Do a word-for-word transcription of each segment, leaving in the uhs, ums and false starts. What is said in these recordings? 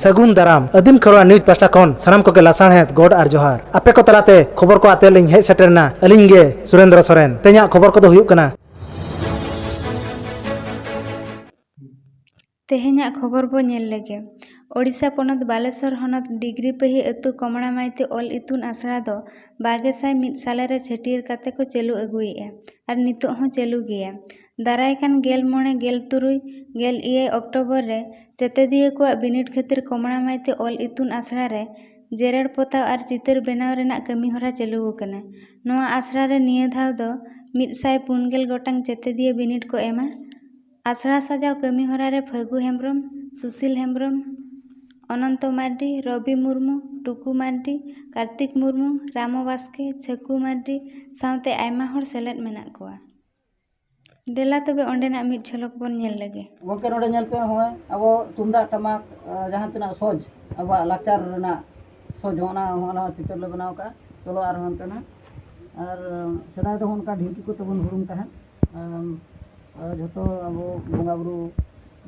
ᱥᱟᱹᱜᱩᱱ ᱫᱟᱨᱟᱢ᱾ ᱟᱹᱫᱤᱢ ᱠᱷᱮᱨᱣᱟᱲ ᱱᱤᱭᱩᱡᱽ ᱯᱟᱦᱴᱟ ᱠᱷᱚᱱ ᱥᱟᱱᱟᱢ ᱠᱚᱜᱮ ᱞᱟᱥᱟᱲᱦᱮᱫ ᱜᱚᱰ ᱟᱨ ᱡᱚᱦᱟᱨ᱾ ᱟᱯᱮ ᱠᱚ ᱛᱟᱞᱟᱛᱮ ᱠᱷᱚᱵᱚᱨ ᱠᱚ ᱟᱛᱮ ᱞᱤᱧ ᱦᱮᱡ ᱥᱮᱴᱮᱨ ᱮᱱᱟ ᱟᱹᱞᱤᱧ ᱜᱮ ᱥᱩᱨᱮᱱᱫᱨᱚ ᱥᱚᱨᱮᱱ᱾ ᱛᱮᱦᱮᱧᱟᱜ ᱠᱷᱚᱵᱚᱨ ᱠᱚᱫᱚ ᱦᱩᱭᱩᱜ ᱠᱟᱱᱟ᱾ ᱛᱮᱦᱮᱧᱟᱜ ᱠᱷᱚᱵᱚᱨ ᱵᱚ ᱧᱮᱞ ᱞᱮᱜᱮ᱾ ᱳᱰᱤᱥᱟ ᱯᱚᱱᱚᱛ ᱵᱟᱞᱮᱥᱚᱨ ᱦᱚᱱᱚᱛ ᱰᱤᱜᱽᱨᱤᱯᱟᱹᱦᱤ ᱟᱹᱛᱩ ᱠᱚᱢᱲᱟ ᱢᱟᱭᱛᱮ ᱚᱞ ᱤᱛᱩᱱ ᱟᱥᱲᱟ ᱫᱚ ᱵᱟᱜᱮ ᱥᱟᱭ ᱢᱤᱫ ᱥᱟᱞᱮ ᱨᱮ ᱪᱷᱟᱹᱴᱭᱟᱹᱨ ᱠᱟᱛᱮ ᱠᱚ ᱪᱟᱹᱞᱩ ᱟᱹᱜᱩᱭᱮᱫᱼᱟ ᱟᱨ ᱱᱤᱛᱚᱜ ᱦᱚᱸ ᱪᱟᱹᱞᱩ ᱜᱮᱭᱟ᱾ ᱫᱟᱨᱟᱭ ᱠᱟᱱ ᱜᱮᱞ ᱢᱚᱬᱮ, ᱜᱮᱞ ᱛᱩᱨᱩᱭ, ᱜᱮᱞ ᱮᱭᱟᱭ ᱚᱠᱴᱳᱵᱚᱨ ᱨᱮ ᱪᱮᱛᱮᱫᱤᱭᱟᱹ ᱠᱚᱣᱟᱜ ᱵᱤᱱᱤᱰ ᱠᱷᱟᱹᱛᱤᱨ ᱠᱚᱢᱲᱟ ᱢᱟᱭᱛᱮ ᱚᱞ ᱤᱛᱩᱱ ᱟᱥᱲᱟ ᱨᱮ ᱡᱮᱨᱮᱲ ᱯᱚᱛᱟᱣ ᱟᱨ ᱪᱤᱛᱟᱹᱨ ᱵᱮᱱᱟᱣ ᱨᱮᱱᱟᱜ ᱠᱟᱹᱢᱤ ᱦᱚᱨᱟ ᱪᱟᱹᱞᱩ ᱟᱠᱟᱱᱟ᱾ ᱱᱚᱣᱟ ᱟᱥᱲᱟ ᱨᱮ ᱱᱤᱭᱟᱹ ᱫᱷᱟᱣ ᱫᱚ ᱢᱤᱫ ᱥᱟᱭ ᱯᱩᱱ ᱜᱮᱞ ᱜᱚᱴᱟᱝ ᱪᱮᱛᱮᱫᱤᱭᱟᱹ ᱵᱤᱱᱤᱰ ᱠᱚ ᱮᱢᱟ᱾ ᱟᱥᱲᱟ ᱥᱟᱡᱟᱣ ᱠᱟᱹᱢᱤ ᱦᱚᱨᱟ ᱨᱮ ᱯᱷᱟᱹᱜᱩ ᱦᱮᱢᱵᱨᱚᱢ, ᱥᱩᱥᱤᱞ ᱦᱮᱢᱵᱨᱚᱢ, ᱚᱱᱚᱱᱛᱚ ᱢᱟᱨᱰᱤ, ᱨᱚᱵᱤ ᱢᱩᱨᱢᱩ, ᱴᱩᱠᱩ ᱢᱟᱨᱰᱤ, ᱠᱟᱨᱛᱤᱠ ᱢᱩᱨᱢᱩ, ᱨᱟᱢᱚ ᱵᱟᱥᱠᱮ, ᱪᱷᱟᱹᱠᱩ ᱢᱟᱨᱰᱤ ᱥᱟᱶᱛᱮ ᱟᱭᱢᱟ ᱦᱚᱲ ᱥᱮᱞᱮᱫ ᱢᱮᱱᱟᱜ ᱠᱚᱣᱟ᱾ ᱫᱮᱞᱟ ᱛᱚᱵᱮ ᱚᱸᱰᱮᱱᱟᱜ ᱢᱤᱫ ᱡᱷᱚᱞᱚᱠ ᱵᱚᱱ ᱧᱮᱞ ᱞᱮᱜᱮ᱾ ᱜᱚᱢᱠᱮ, ᱱᱚᱰᱮ ᱧᱮᱞ ᱯᱮ, ᱦᱚᱸᱜᱼᱚᱭ ᱟᱵᱚ ᱛᱩᱢᱫᱟᱜ ᱴᱟᱢᱟᱠ, ᱟᱸ, ᱡᱟᱦᱟᱸ ᱛᱤᱱᱟᱹᱜ ᱥᱚᱡᱽ, ᱟᱵᱚᱣᱟᱜ ᱞᱟᱠᱪᱟᱨ ᱨᱮᱱᱟᱜ ᱥᱚᱡᱽ, ᱦᱚᱸᱜᱼᱚ ᱱᱟ, ᱦᱚᱸᱜᱼᱚ ᱱᱟ ᱪᱤᱛᱟᱹᱨ ᱞᱮ ᱵᱮᱱᱟᱣ ᱠᱟᱜᱼᱟ᱾ ᱪᱚᱞᱚ ᱟᱨᱦᱚᱸ ᱦᱟᱱᱛᱮ ᱱᱟᱜ᱾ ᱟᱨ, ᱟᱸ, ᱥᱮᱫᱟᱭ ᱫᱚ ᱚᱱᱠᱟ ᱰᱷᱤᱝᱠᱤ ᱠᱚᱛᱮ ᱵᱚᱱ ᱦᱩᱲᱩᱝ ᱛᱟᱦᱮᱸᱫ᱾ ᱟᱢ, ᱟᱨ ᱡᱷᱚᱛᱚ ᱟᱵᱚ ᱵᱚᱸᱜᱟ ᱵᱩᱨᱩ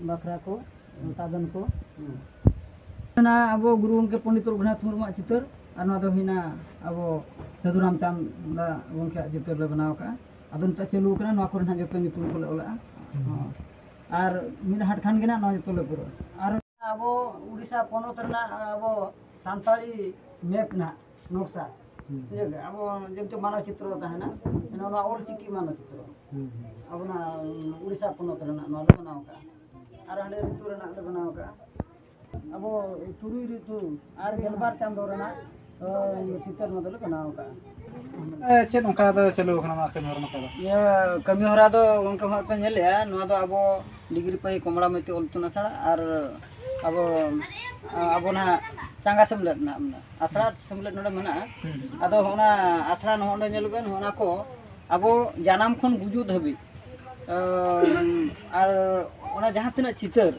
ᱵᱟᱠᱷᱨᱟ ᱠᱚ, ᱛᱟᱵᱮᱱ ᱠᱚ᱾ ᱦᱩᱸ᱾ ᱚᱱᱟ ᱟᱵᱚ ᱜᱩᱨᱩ ᱜᱚᱢᱠᱮ ᱯᱚᱱᱰᱤᱛ ᱨᱚᱜᱷᱩᱱᱟᱛᱷ ᱢᱩᱨᱢᱩᱣᱟᱜ ᱪᱤᱛᱟᱹᱨ, ᱟᱨ ᱱᱚᱣᱟ ᱫᱚ ᱦᱩᱭᱱᱟ ᱟᱵᱚ ᱥᱟᱹᱫᱷᱩ ᱨᱟᱢᱪᱟᱸᱫᱽ ᱜᱚᱢᱠᱮᱭᱟᱜ ᱪᱤᱛᱟᱹᱨ ᱞᱮ ᱵᱮᱱᱟᱣ ᱠᱟᱜᱼᱟ᱾ ᱟᱫᱚ ᱱᱤᱛᱚᱜ ᱪᱟᱹᱞᱩ ᱠᱟᱱᱟ, ᱱᱚᱣᱟ ᱠᱚᱨᱮ ᱱᱟᱦᱟᱜ ᱡᱚᱛᱚ ᱧᱩᱛᱩᱢ ᱠᱚᱞᱮ ᱚᱞᱟᱜᱼᱟ᱾ ᱦᱩᱸ᱾ ᱦᱚᱸ᱾ ᱟᱨ ᱢᱤᱫ ᱦᱟᱴ ᱠᱷᱟᱱ ᱜᱮ ᱱᱟᱦᱟᱜ ᱱᱚᱣᱟ ᱡᱚᱛᱚ ᱞᱮ ᱯᱩᱨᱟᱹᱜᱼᱟ᱾ ᱟᱨ ᱟᱵᱚ ᱩᱲᱤᱥᱥᱟ ᱯᱚᱱᱚᱛ ᱨᱮᱱᱟᱜ ᱟᱵᱚ ᱥᱟᱱᱛᱟᱲᱤ ᱢᱮᱯ ᱱᱟᱦᱟᱜ ᱱᱚᱠᱥᱟ᱾ ᱦᱩᱸ᱾ ᱴᱷᱤᱠ ᱟᱪᱷᱮ? ᱟᱵᱚ ᱡᱮᱢᱛᱤ ᱢᱟᱱᱚᱪᱤᱛᱨᱚ ᱛᱟᱦᱮᱱᱟ, ᱦᱩᱸ᱾ ᱱᱚᱣᱟ ᱚᱞ ᱪᱤᱠᱤ ᱢᱟᱱᱚᱪᱤᱛᱨᱚ᱾ ᱦᱩᱸ᱾ ᱟᱵᱚᱱᱟᱜ ᱩᱲᱤᱥᱥᱟ ᱯᱚᱱᱚᱛ ᱨᱮᱱᱟᱜ ᱱᱚᱣᱟ ᱞᱮ ᱵᱮᱱᱟᱣ ᱠᱟᱜᱼᱟ᱾ ᱟᱨ ᱦᱟᱸᱰᱮ ᱨᱤᱛᱩ ᱨᱮᱱᱟᱜ ᱞᱮ ᱵᱮᱱᱟᱣ ᱠᱟᱜᱼᱟ᱾ ᱟᱵᱚ ᱛᱩᱨᱩᱭ ᱨᱤᱛᱩ ᱟᱨ ᱜᱮᱞᱵᱟᱨ ᱪᱟᱸᱫᱳ ᱨᱮᱱᱟᱜ, ᱚ, ᱪᱤᱛᱟᱹᱨ ᱱᱚᱣᱟ ᱫᱚᱞᱮ ᱵᱮᱱᱟᱣ ᱠᱟᱜᱼᱟ᱾ ᱮ, ᱪᱮᱫ ᱚᱱᱠᱟ ᱫᱚ ᱪᱟᱹᱞᱩ ᱟᱠᱟᱱᱟ ᱱᱚᱣᱟ ᱠᱟᱹᱢᱤ ᱦᱚᱨᱟ ᱱᱚᱝᱠᱟ ᱫᱚ? ᱤᱭᱟᱹ, ᱠᱟᱹᱢᱤ ᱦᱚᱨᱟ ᱫᱚ ᱜᱚᱢᱠᱮ ᱦᱚᱸᱜᱼᱚᱭ ᱯᱮ ᱧᱮᱞᱮᱜᱼᱟ, ᱱᱚᱣᱟ ᱫᱚ ᱟᱵᱚ ᱰᱤᱜᱽᱨᱤ ᱯᱟᱹᱦᱤ ᱠᱚᱢᱲᱟ ᱢᱟᱹᱭᱛᱤ ᱚᱞ ᱤᱛᱩᱱ ᱟᱥᱲᱟ ᱟᱨ ᱟᱵᱚ, ᱟᱵᱚ ᱱᱟᱦᱟᱜ ᱪᱟᱸᱜᱟ ᱥᱮᱢᱞᱮᱫ ᱱᱟᱦᱟᱜ ᱢᱮᱱᱟᱜᱼᱟ, ᱟᱥᱲᱟ ᱥᱮᱢᱞᱮᱫ ᱱᱚᱰᱮ ᱢᱮᱱᱟᱜᱼᱟ᱾ ᱦᱩᱸ᱾ ᱟᱫᱚ ᱚᱱᱟ ᱟᱥᱲᱟ ᱱᱚᱜᱼᱚ ᱱᱚᱰᱮ ᱧᱮᱞ ᱵᱮᱱ, ᱚᱱᱟ ᱠᱚ ᱟᱵᱚ ᱡᱟᱱᱟᱢ ᱠᱷᱚᱱ ᱜᱩᱡᱩᱜ ᱫᱷᱟᱹᱵᱤᱡ, ᱟᱨ ᱚᱱᱟ ᱡᱟᱦᱟᱸ ᱛᱤᱱᱟᱹᱜ ᱪᱤᱛᱟᱹᱨ,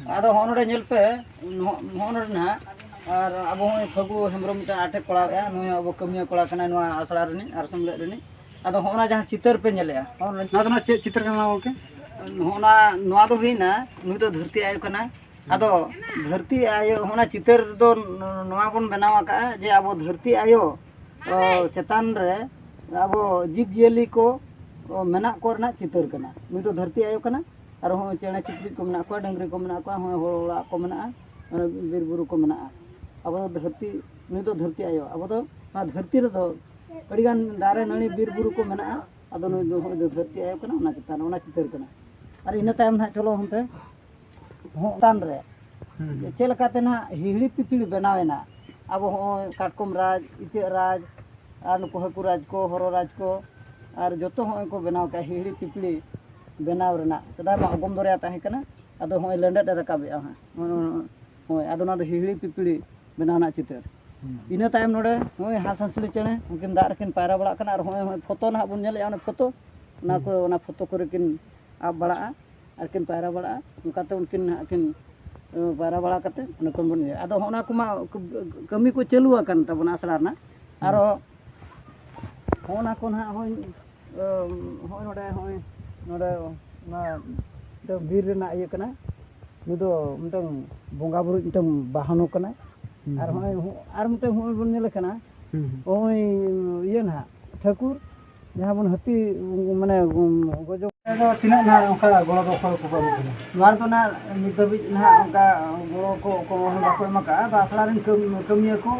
ᱟᱫᱚ ᱦᱚᱸᱜᱼᱚ ᱱᱚᱰᱮ ᱧᱮᱞ ᱯᱮ, ᱱᱚᱜᱼᱚ ᱱᱚᱰᱮ ᱱᱟᱦᱟᱜ, ᱟᱨ ᱟᱵᱚ ᱦᱚᱸᱜᱼᱚᱭ ᱯᱷᱟᱹᱜᱩ ᱦᱮᱢᱵᱨᱚᱢ ᱢᱤᱫᱴᱟᱝ ᱟᱨᱴᱮ ᱠᱚᱨᱟᱣᱮᱫᱼᱟ, ᱱᱩᱭ ᱦᱚᱸ ᱟᱵᱚ ᱠᱟᱹᱢᱤᱭᱟᱹ ᱠᱚᱲᱟ ᱠᱟᱱᱟᱭ ᱱᱚᱣᱟ ᱟᱥᱲᱟ ᱨᱤᱱᱤᱡ ᱟᱨ ᱥᱮᱢᱞᱮᱫ ᱨᱤᱱᱤᱡ᱾ ᱟᱫᱚ ᱦᱚᱸᱜᱼᱚ ᱱᱟ ᱡᱟᱦᱟᱸ ᱪᱤᱛᱟᱹᱨ ᱯᱮ ᱧᱮᱞᱮᱜᱼᱟ, ᱦᱚᱸᱜᱼᱚ ᱱᱟ ᱱᱚᱣᱟ ᱫᱚ ᱱᱟᱦᱟᱜ ᱪᱮᱫ ᱪᱤᱛᱟᱹᱨ ᱠᱟᱱᱟ ᱜᱚᱢᱠᱮ? ᱱᱚᱜᱼᱚ ᱱᱟ, ᱱᱚᱣᱟ ᱫᱚ ᱦᱩᱭᱱᱟ, ᱱᱩᱭ ᱫᱚ ᱫᱷᱟᱹᱨᱛᱤ ᱟᱭᱳ ᱠᱟᱱᱟᱭ, ᱟᱫᱚ ᱫᱷᱟᱹᱨᱛᱤ ᱟᱭᱳ, ᱚᱱᱟ ᱪᱤᱛᱟᱹᱨ ᱫᱚ ᱱᱚᱣᱟ ᱵᱚᱱ ᱵᱮᱱᱟᱣ ᱟᱠᱟᱫᱼᱟ ᱡᱮ ᱟᱵᱚ ᱫᱷᱟᱹᱨᱛᱤ ᱟᱭᱳ, ᱚ, ᱪᱮᱛᱟᱱ ᱨᱮ ᱟᱵᱚ ᱡᱤᱵᱽ ᱡᱤᱭᱟᱹᱞᱤ ᱠᱚ, ᱚ, ᱢᱮᱱᱟᱜ ᱠᱚ ᱨᱮᱱᱟᱜ ᱪᱤᱛᱟᱹᱨ ᱠᱟᱱᱟ᱾ ᱱᱩᱭ ᱫᱚ ᱫᱷᱟᱹᱨᱛᱤ ᱟᱭᱳ ᱠᱟᱱᱟ᱾ ᱟᱨ ᱦᱚᱸ ᱪᱮᱬᱮ ᱪᱤᱯᱨᱩᱫ ᱠᱚ ᱢᱮᱱᱟᱜ ᱠᱚᱣᱟ, ᱰᱟᱹᱝᱨᱤ ᱠᱚ ᱢᱮᱱᱟᱜ ᱠᱚᱣᱟ, ᱦᱚᱸ ᱦᱚᱲ ᱚᱲᱟᱜ ᱠᱚ ᱢᱮᱱᱟᱜᱼᱟ, ᱚᱱᱟ ᱵᱤᱨ ᱵᱩᱨᱩ ᱠᱚ ᱢᱮᱱᱟᱜᱼᱟ᱾ ᱟᱵᱚ ᱫᱚ ᱫᱷᱟᱹᱨᱛᱤ, ᱱᱩᱭ ᱫᱚ ᱫᱷᱟᱹᱨᱛᱤ ᱟᱭᱳ᱾ ᱟᱵᱚ ᱫᱚ ᱱᱚᱣᱟ ᱫᱷᱟᱹᱨᱛᱤ ᱨᱮᱫᱚ ᱟᱹᱰᱤᱜᱟᱱ ᱫᱟᱨᱮ ᱱᱟᱹᱲᱤ ᱵᱤᱨ ᱵᱩᱨᱩ ᱠᱚ ᱢᱮᱱᱟᱜᱼᱟ᱾ ᱟᱫᱚ ᱱᱩᱭ ᱫᱚ ᱦᱚᱸᱜᱼᱚᱭ ᱫᱚ ᱫᱷᱟᱹᱨᱛᱤ ᱟᱭᱳ ᱠᱟᱱᱟ, ᱚᱱᱟ ᱪᱮᱛᱟᱱ ᱨᱮ ᱚᱱᱟ ᱪᱤᱛᱟᱹᱨ ᱠᱟᱱᱟ᱾ ᱟᱨ ᱤᱱᱟᱹ ᱛᱟᱭᱚᱢ ᱱᱟᱦᱟᱜ ᱪᱚᱞᱚ ᱦᱚᱱᱛᱮ ᱦᱚᱸ ᱪᱮᱛᱟᱱ ᱨᱮ ᱦᱩᱸ, ᱦᱩᱸ᱾ ᱪᱮᱫ ᱞᱮᱠᱟᱛᱮ ᱱᱟᱦᱟᱜ ᱦᱤᱦᱤᱲᱤ ᱯᱤᱯᱤᱲᱤ ᱵᱮᱱᱟᱣ ᱮᱱᱟ᱾ ᱟᱵᱚ ᱦᱚᱸᱜᱼᱚᱭ ᱠᱟᱴᱠᱚᱢ ᱨᱟᱡᱽ, ᱤᱪᱟᱹᱜ ᱨᱟᱡᱽ, ᱟᱨ ᱱᱩᱠᱩ ᱦᱟᱹᱠᱩ ᱨᱟᱡᱽ ᱠᱚ, ᱦᱚᱨᱚ ᱨᱟᱡᱽ ᱠᱚ, ᱟᱨ ᱡᱚᱛᱚ ᱦᱚᱸᱜᱼᱚᱭ ᱠᱚ ᱵᱮᱱᱟᱣ ᱠᱮᱜᱼᱟ ᱦᱤᱦᱤᱲᱤ ᱯᱤᱯᱤᱲᱤ ᱵᱮᱱᱟᱣ ᱨᱮᱱᱟᱜ᱾ ᱥᱮᱫᱟᱭ ᱢᱟ ᱚᱜᱚᱢ ᱫᱚᱨᱭᱟ ᱛᱟᱦᱮᱸ ᱠᱟᱱᱟ, ᱟᱫᱚ ᱦᱚᱸᱜᱼᱚᱭ ᱞᱮᱸᱰᱮᱫ ᱮ ᱨᱟᱠᱟᱵᱮᱜᱼᱟ ᱦᱟᱸᱜ᱾ ᱦᱳᱭ, ᱟᱫᱚ ᱱᱚᱣᱟ ᱫᱚ ᱦᱤᱦᱤᱲᱤ ᱯᱤᱯᱤᱲᱤ ᱵᱮᱱᱟᱣ ᱨᱮᱱᱟᱜ ᱪᱤᱛᱟᱹᱨ᱾ ᱦᱩᱸ᱾ ᱤᱱᱟᱹ ᱛᱟᱭᱚᱢ ᱱᱚᱰᱮ ᱱᱚᱜᱼᱚᱭ ᱦᱟᱸᱥ ᱦᱟᱸᱥᱞᱤ ᱪᱮᱬᱮ, ᱩᱱᱠᱤᱱ ᱫᱟᱜ ᱨᱮᱠᱤᱱ ᱯᱟᱭᱨᱟ ᱵᱟᱲᱟᱜ ᱠᱟᱱᱟ, ᱟᱨ ᱦᱚᱸᱜᱼᱚᱭ, ᱦᱚᱸᱜᱼᱚᱭ ᱯᱷᱳᱛᱳ ᱱᱟᱦᱟᱜ ᱵᱚᱱ ᱧᱮᱞᱮᱜᱼᱟ, ᱚᱱᱟ ᱯᱷᱳᱛᱳ, ᱚᱱᱟ ᱦᱩᱸ᱾ ᱠᱚ, ᱚᱱᱟ ᱯᱷᱳᱛᱳ ᱠᱚᱨᱮ ᱠᱤᱱ ᱟᱵ ᱵᱟᱲᱟᱜᱼᱟ, ᱟᱨ ᱠᱤᱱ ᱯᱟᱭᱨᱟ ᱵᱟᱲᱟᱜᱼᱟ, ᱚᱱᱠᱟᱛᱮ ᱩᱱᱠᱤᱱ ᱱᱟᱦᱟᱜ ᱠᱤᱱ, ᱮ, ᱯᱟᱭᱨᱟ ᱵᱟᱲᱟ ᱠᱟᱛᱮ ᱚᱱᱟ ᱠᱷᱚᱱ ᱵᱚᱱ ᱤᱭᱟᱹ᱾ ᱟᱫᱚ ᱦᱚᱸᱜᱼᱚ ᱱᱟ ᱠᱚᱢᱟ ᱠᱟᱹᱢᱤ ᱠᱚ ᱪᱟᱹᱞᱩ ᱟᱠᱟᱱ ᱛᱟᱵᱚᱱᱟ ᱟᱥᱲᱟ ᱨᱮᱱᱟᱜ᱾ ᱦᱩᱸ᱾ ᱟᱨᱚ ᱦᱚᱸᱜᱼᱚ ᱱᱟ ᱠᱚ ᱱᱟᱦᱟᱜ ᱦᱚᱸᱜᱼᱚᱭ, ᱮ, ᱦᱚᱸᱜᱼᱚᱭ ᱱᱚᱰᱮ, ᱦᱚᱸᱜᱼᱚᱭ ᱱᱚᱰᱮ ᱚᱱᱟ ᱢᱤᱫᱴᱟᱝ ᱵᱤᱨ ᱨᱮᱱᱟᱜ ᱤᱭᱟᱹ ᱠᱟᱱᱟ᱾ ᱱᱩᱭ ᱫᱚ ᱢᱤᱫᱴᱟᱝ ᱵᱚᱸᱜᱟ ᱵᱩᱨᱩ ᱢᱤᱫᱴᱟᱝ ᱵᱟᱦᱚᱱ ᱠᱟᱱᱟᱭ᱾ ᱦᱩᱸ, ᱟᱨ ᱦᱩᱸ᱾ ᱦᱚᱸᱜᱼᱚᱭ ᱦᱚᱸ-, ᱟᱨ ᱢᱤᱫᱴᱟᱝ ᱦᱚᱸᱜᱼᱚᱭ ᱵᱚᱱ ᱧᱮᱞᱮ ᱠᱟᱱᱟ᱾ ᱦᱩᱸ, ᱦᱩᱸ᱾ ᱦᱚᱸᱜᱼᱚᱭ ᱤᱭᱟᱹ ᱱᱟᱦᱟᱜ ᱴᱷᱟᱹᱠᱩᱨ, ᱡᱟᱦᱟᱸ ᱵᱚᱱ ᱦᱟᱹᱛᱤ, ᱢᱟᱱᱮ, ᱜᱚᱡᱚᱜ᱾ ᱟᱫᱚ ᱛᱤᱱᱟᱹᱜ ᱱᱟᱦᱟᱜ ᱚᱱᱠᱟ ᱜᱚᱲᱚ ᱜᱚᱯᱚᱲ ᱠᱚ ᱮᱢᱚᱜ ᱠᱟᱱᱟ? ᱱᱚᱣᱟ ᱨᱮᱫᱚ ᱱᱟᱦᱟᱜ ᱱᱤᱛ ᱫᱷᱟᱹᱵᱤᱡ ᱱᱟᱦᱟᱜ ᱚᱱᱠᱟ ᱜᱚᱲᱚ ᱠᱚ ᱚᱠᱚᱭ ᱦᱚᱸ ᱵᱟᱠᱚ ᱮᱢ ᱟᱠᱟᱫᱼᱟ᱾ ᱟᱫᱚ ᱟᱥᱲᱟ ᱨᱮᱱ ᱠᱟᱹᱢ-, ᱠᱟᱹᱢᱤᱭᱟᱹ ᱠᱚ,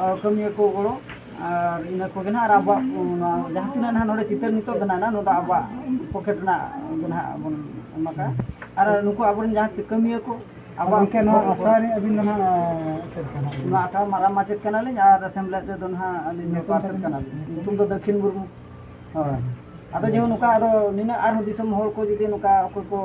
ᱟᱨ ᱠᱟᱹᱢᱤᱭᱟᱹ ᱠᱚ ᱜᱚᱲᱚ, ᱟᱨ ᱤᱱᱟᱹ ᱠᱚᱜᱮ ᱱᱟᱦᱟᱜ᱾ ᱟᱨ ᱟᱵᱚᱣᱟᱜ ᱱᱚᱣᱟ ᱡᱟᱦᱟᱸ ᱛᱤᱱᱟᱹᱜ ᱱᱟᱦᱟᱜ ᱱᱚᱰᱮ ᱪᱤᱛᱟᱹᱨ ᱱᱤᱛᱚᱜ ᱵᱮᱱᱟᱣ ᱮᱱᱟ, ᱱᱚᱣᱟ ᱫᱚ ᱟᱵᱚᱣᱟᱜ ᱯᱚᱠᱮᱴ ᱨᱮᱱᱟᱜ ᱜᱮ ᱱᱟᱦᱟᱜ ᱵᱚᱱ ᱮᱢ ᱟᱠᱟᱫᱼᱟ᱾ ᱟᱨ ᱱᱩᱠᱩ ᱟᱵᱚᱨᱮᱱ ᱡᱟᱦᱟᱸ ᱛᱤ-, ᱠᱟᱹᱢᱤᱭᱟᱹ ᱠᱚ, ᱟᱵᱚᱣᱟᱜ ᱜᱚᱢᱠᱮ, ᱱᱚᱣᱟ ᱯᱚᱠᱮᱴ ᱟᱥᱲᱟ ᱨᱮ ᱟᱹᱵᱤᱱ ᱫᱚ ᱱᱟᱦᱟᱜ ᱪᱮᱫ ᱠᱟᱱᱟ? ᱱᱚᱣᱟ ᱟᱥᱲᱟ ᱢᱟᱨᱟᱝ ᱢᱟᱪᱮᱫ ᱠᱟᱱᱟᱞᱤᱧ ᱟᱨ ᱥᱮᱢᱞᱮᱫ ᱨᱮᱫᱚ ᱱᱟᱦᱟᱜ ᱟᱹᱞᱤᱧ ᱫᱚ ᱧᱩᱛᱩᱢ ᱯᱟᱨᱥᱮᱫ ᱛᱟᱵᱤᱱ? ᱠᱟᱱᱟᱞᱤᱧ᱾ ᱧᱩᱛᱩᱢ ᱫᱚ ᱫᱟᱹᱠᱷᱤᱱ ᱢᱩᱨᱢᱩ᱾ ᱦᱳᱭ᱾ ᱟᱫᱚ ᱡᱮ ᱱᱚᱝᱠᱟ ᱟᱨᱚ ᱱᱤᱱᱟᱹᱜ ᱟᱨᱦᱚᱸ ᱫᱤᱥᱚᱢ ᱦᱚᱲ ᱠᱚ ᱡᱩᱫᱤ ᱱᱚᱝᱠᱟ ᱚᱠᱚᱭ ᱠᱚ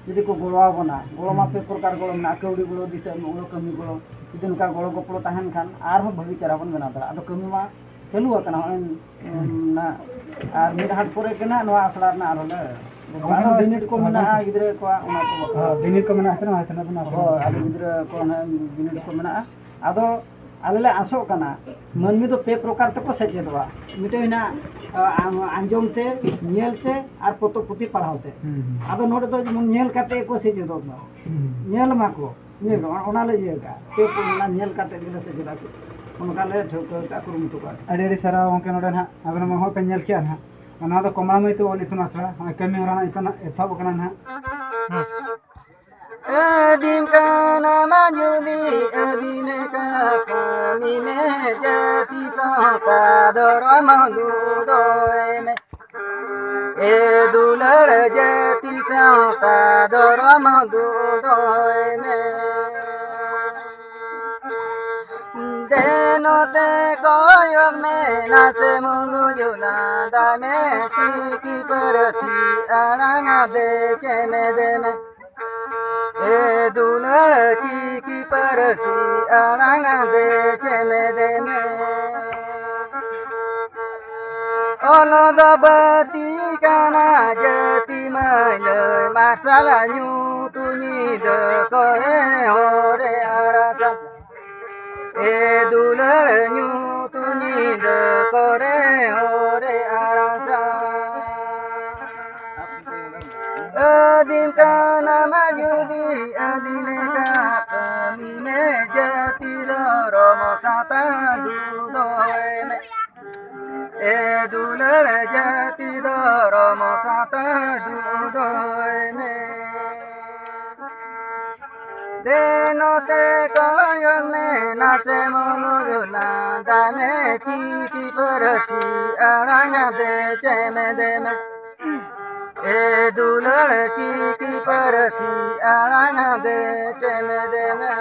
ᱡᱩᱫᱤ ᱠᱚ ᱜᱚᱲᱚ ᱟᱵᱚᱱᱟ, ᱜᱚᱲᱚ ᱢᱟ ᱦᱩᱸ᱾ ᱯᱮ ᱯᱨᱚᱠᱟᱨ ᱜᱚᱲᱚ ᱢᱮᱱᱟᱜᱼᱟ, ᱠᱟᱹᱣᱰᱤ ᱜᱚᱲᱚ, ᱫᱤᱥᱟᱹ ᱮᱢ, ᱜᱚᱲᱚ, ᱠᱟᱹᱢᱤ ᱜᱚᱲᱚ, ᱡᱩᱫᱤ ᱱᱚᱝᱠᱟ ᱜᱚᱲᱚ ᱜᱚᱯᱚᱲᱚ ᱛᱟᱦᱮᱱ ᱠᱷᱟᱱ ᱟᱨᱦᱚᱸ ᱵᱷᱟᱹᱜᱤ ᱪᱮᱦᱨᱟ ᱵᱚᱱ ᱵᱮᱱᱟᱣ ᱫᱟᱲᱮᱭᱟᱜᱼᱟ᱾ ᱟᱫᱚ ᱠᱟᱹᱢᱤ ᱢᱟ ᱪᱟᱹᱞᱩ ᱟᱠᱟᱱᱟ, ᱦᱚᱸᱜᱼᱚᱭ, ᱦᱩᱸ᱾ ᱮᱢ, ᱱᱟ-, ᱟᱨ ᱢᱤᱫ ᱦᱟᱴ ᱯᱚᱨᱮ ᱜᱮ ᱱᱟᱜ ᱱᱚᱣᱟ ᱟᱥᱲᱟ ᱨᱮᱱᱟᱜ ᱟᱨᱦᱚᱸ ᱞᱮ, ᱦᱳᱭ, ᱟᱨᱦᱚᱸ ᱦᱳᱭ, ᱵᱤᱱᱤᱰ ᱠᱚ ᱦᱳᱭ, ᱢᱮᱱᱟᱜᱼᱟ, ᱦᱳᱭ᱾ ᱜᱤᱫᱽᱨᱟᱹ ᱠᱚᱣᱟᱜ ᱚᱱᱟ ᱠᱚ ᱵᱟᱠᱷᱨᱟ᱾ ᱦᱳᱭ, ᱵᱤᱱᱤᱰ ᱠᱚ ᱢᱮᱱᱟᱜᱼᱟ, ᱥᱮ ᱱᱚᱣᱟ ᱛᱤᱱᱟᱹᱜ ᱵᱤᱱ ᱟᱥᱲᱟ ᱦᱳᱭ, ᱟᱞᱮ ᱨᱮᱱᱟᱜ? ᱜᱤᱫᱽᱨᱟᱹ ᱠᱚ ᱱᱟᱜ ᱵᱤᱱᱤᱰ ᱠᱚ ᱢᱮᱱᱟᱜᱼᱟ᱾ ᱟᱫᱚ ᱟᱞᱮ ᱞᱮ ᱟᱥᱚᱜ ᱠᱟᱱᱟ, ᱢᱟᱹᱱᱢᱤ ᱫᱚ ᱯᱮ ᱯᱨᱚᱠᱟᱨ ᱛᱮᱠᱚ ᱥᱮᱪᱮᱫᱚᱜᱼᱟ᱾ ᱢᱤᱫᱴᱮᱱ ᱦᱮᱱᱟᱜ, ᱟ, ᱟᱸᱡᱚᱢ ᱛᱮ, ᱧᱮᱞ ᱛᱮ ᱟᱨ ᱯᱚᱛᱚᱵ ᱯᱩᱛᱷᱤ ᱯᱟᱲᱦᱟᱣ ᱛᱮ᱾ ᱦᱩᱸ, ᱦᱩᱸ᱾ ᱟᱫᱚ ᱱᱚᱰᱮ ᱫᱚ ᱡᱮᱢᱚᱱ ᱧᱮᱞ ᱠᱟᱛᱮ ᱠᱚ ᱥᱮᱪᱮᱫᱚᱜ ᱢᱟ᱾ ᱦᱩᱸ᱾ ᱧᱮᱞ ᱢᱟᱠᱚ᱾ ᱧᱮᱞ ᱚᱱᱟ ᱞᱮ ᱤᱭᱟᱹ ᱠᱟᱜᱼᱟ, ᱛᱚ ᱚᱱᱟ ᱧᱮᱞ ᱠᱟᱛᱮ ᱜᱮᱞᱮ ᱥᱮᱪᱮᱫᱟ, ᱚᱱᱠᱟ ᱞᱮ ᱴᱷᱟᱹᱣᱠᱟᱹ ᱠᱟᱜᱼᱟ, ᱠᱩᱨᱩᱢᱩᱴᱩ ᱠᱟᱜᱼᱟ᱾ ᱟᱹᱰᱤ ᱟᱹᱰᱤ ᱥᱟᱨᱦᱟᱣ ᱜᱚᱢᱠᱮ, ᱱᱚᱰᱮ ᱱᱟᱦᱟᱜ ᱟᱵᱮᱱ ᱦᱚᱸ ᱯᱮ ᱧᱮᱞ ᱠᱮᱜᱼᱟ ᱱᱟᱦᱟᱜ, ᱱᱚᱣᱟ ᱫᱚ ᱠᱚᱢᱞᱟᱢᱟᱹᱭ ᱛᱟᱠᱚ ᱚᱞ ᱤᱛᱩᱱ ᱟᱥᱲᱟ, ᱱᱚᱜᱼᱚᱭ ᱠᱟᱹᱢᱤ ᱦᱚᱨᱟ ᱱᱟᱜ ᱮᱛᱚᱦᱚᱵ ᱟᱠᱟᱱᱟ ᱱᱟᱦᱟᱜ᱾ ᱟᱹᱫᱤᱢ ᱠᱟᱱᱟ ᱢᱟ ᱡᱩᱫᱤ ᱟᱹᱫᱤ ᱞᱮᱠᱟ ᱠᱟᱹᱢᱤ ᱢᱮ, ᱡᱟᱹᱛᱤ ᱥᱟᱶᱛᱟ ᱫᱷᱚᱨᱚᱢ ᱫᱩᱫᱚᱭ ᱢᱮ᱾ ᱮ ᱫᱩᱞᱟᱹᱲ ᱡᱟᱹᱛᱤ ᱥᱟᱶᱛᱟ ᱫᱷᱚᱨᱚᱢ ᱫᱩᱫᱚᱭ ᱢᱮ᱾ ᱫᱮ ᱱᱚᱛᱮ ᱠᱚᱭᱚᱜ ᱢᱮ, ᱱᱟᱥᱮ ᱢᱩᱞᱩᱡ ᱞᱟᱸᱫᱟ ᱢᱮ, ᱪᱤᱠᱤ ᱯᱟᱹᱨᱥᱤ ᱟᱲᱟᱝ ᱫᱮ ᱪᱮᱢᱮᱫ ᱢᱮ᱾ ᱮ ᱫᱩᱞᱟᱹᱲ ᱪᱤᱠᱤ ᱯᱟᱹᱨᱥᱤ ᱟᱲᱟᱝ ᱫᱮ ᱪᱮᱢᱮᱫ ᱢᱮ᱾ ᱚᱞ ᱫᱚ ᱵᱟᱹᱛᱤ ᱠᱟᱱᱟ ᱡᱟᱹᱛᱤ ᱢᱟᱹᱭᱞᱟᱹᱭ ᱢᱟᱨᱥᱟᱞ ᱧᱩᱛ ᱧᱤᱫᱟᱹ ᱠᱚᱨᱮ ᱦᱚᱨᱮ ᱟᱨᱟᱥᱟ᱾ ᱮ ᱫᱩᱞᱟᱹᱲ ᱧᱩᱛ ᱧᱤᱫᱟᱹ ᱠᱚᱨᱮ ᱦᱚᱨᱮ ᱟᱨᱟᱥᱟ᱾ ᱟᱹᱫᱤᱢ ᱠᱟᱱᱟᱢ ᱡᱩᱫᱤ ᱟᱹᱫᱤ ᱞᱮᱠᱟ ᱠᱟᱹᱢᱤ ᱢᱮ, ᱡᱟᱹᱛᱤ ᱫᱷᱚᱨᱚᱢ ᱥᱟᱶᱛᱟ ᱫᱩᱫᱚᱭ ᱢᱮ᱾ ᱮ ᱫᱩᱞᱟᱹᱲ ᱡᱟᱹᱛᱤ ᱫᱷᱚᱨᱚᱢ ᱥᱟᱶᱛᱟ ᱫᱩᱫᱚᱭ ᱢᱮ᱾ ᱫᱮ ᱱᱚᱛᱮ ᱠᱚᱭᱚᱜ ᱢᱮ, ᱱᱟᱥᱮ ᱢᱩᱞᱩᱡ ᱞᱟᱸᱫᱟ ᱢᱮ, ᱪᱤᱠᱤ ᱯᱟᱹᱨᱥᱤ ᱟᱲᱟᱝ ᱫᱮ ᱪᱮᱢᱮᱫ ᱢᱮ᱾ ᱮ ᱫᱩᱞᱟᱹᱲ ᱪᱤᱠᱤ ᱯᱟᱹᱨᱥᱤ ᱟᱲᱟᱝ ᱫᱮ ᱪᱮᱢᱮᱫ ᱢᱮ᱾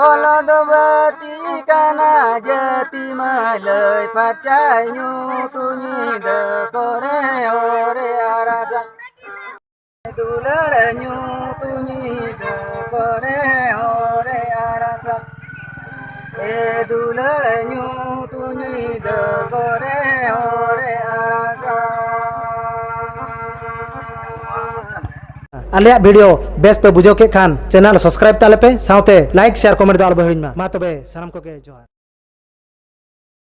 ᱚᱞ ᱫᱚ ᱵᱟᱹᱛᱤ ᱠᱟᱱᱟ ᱡᱟᱹᱛᱤ ᱢᱟᱹᱞᱟᱹᱭ ᱯᱷᱟᱨᱪᱟᱭ ᱧᱩᱛ ᱧᱤᱫᱟᱹ ᱠᱚᱨᱮ ᱦᱚᱨᱮ ᱟᱨᱟᱥᱟ᱾ ᱫᱩᱞᱟᱹᱲ ᱧᱩᱛ ᱧᱤᱫᱟᱹ ᱠᱚᱨᱮ ᱦᱚᱨᱮ ᱟᱨᱟᱥᱟ᱾ ᱮ ᱫᱩᱞᱟᱹᱲ ᱧᱩᱛ ᱧᱤᱫᱟᱹ ᱠᱚᱨᱮ ᱦᱚᱨᱮ ᱟᱨᱟᱥᱟ᱾ ᱟᱞᱮᱭᱟᱜ ᱵᱷᱤᱰᱤᱭᱳ ᱵᱮᱥ ᱯᱮ ᱵᱩᱡᱷᱟᱹᱣ ᱠᱮᱫ ᱠᱷᱟᱱ ᱪᱮᱱᱮᱞ ᱥᱟᱵᱥᱠᱨᱟᱭᱤᱵ ᱛᱟᱞᱮ ᱯᱮ, ᱥᱟᱶᱛᱮ ᱞᱟᱭᱤᱠ, ᱥᱮᱭᱟᱨ, ᱠᱚᱢᱮᱱᱴ ᱫᱚ ᱟᱞᱚ ᱯᱮ ᱦᱤᱲᱤᱧ ᱢᱟ᱾ ᱢᱟ ᱛᱚᱵᱮ ᱥᱟᱱᱟᱢ ᱠᱚᱜᱮ ᱡᱚᱦᱟᱨ᱾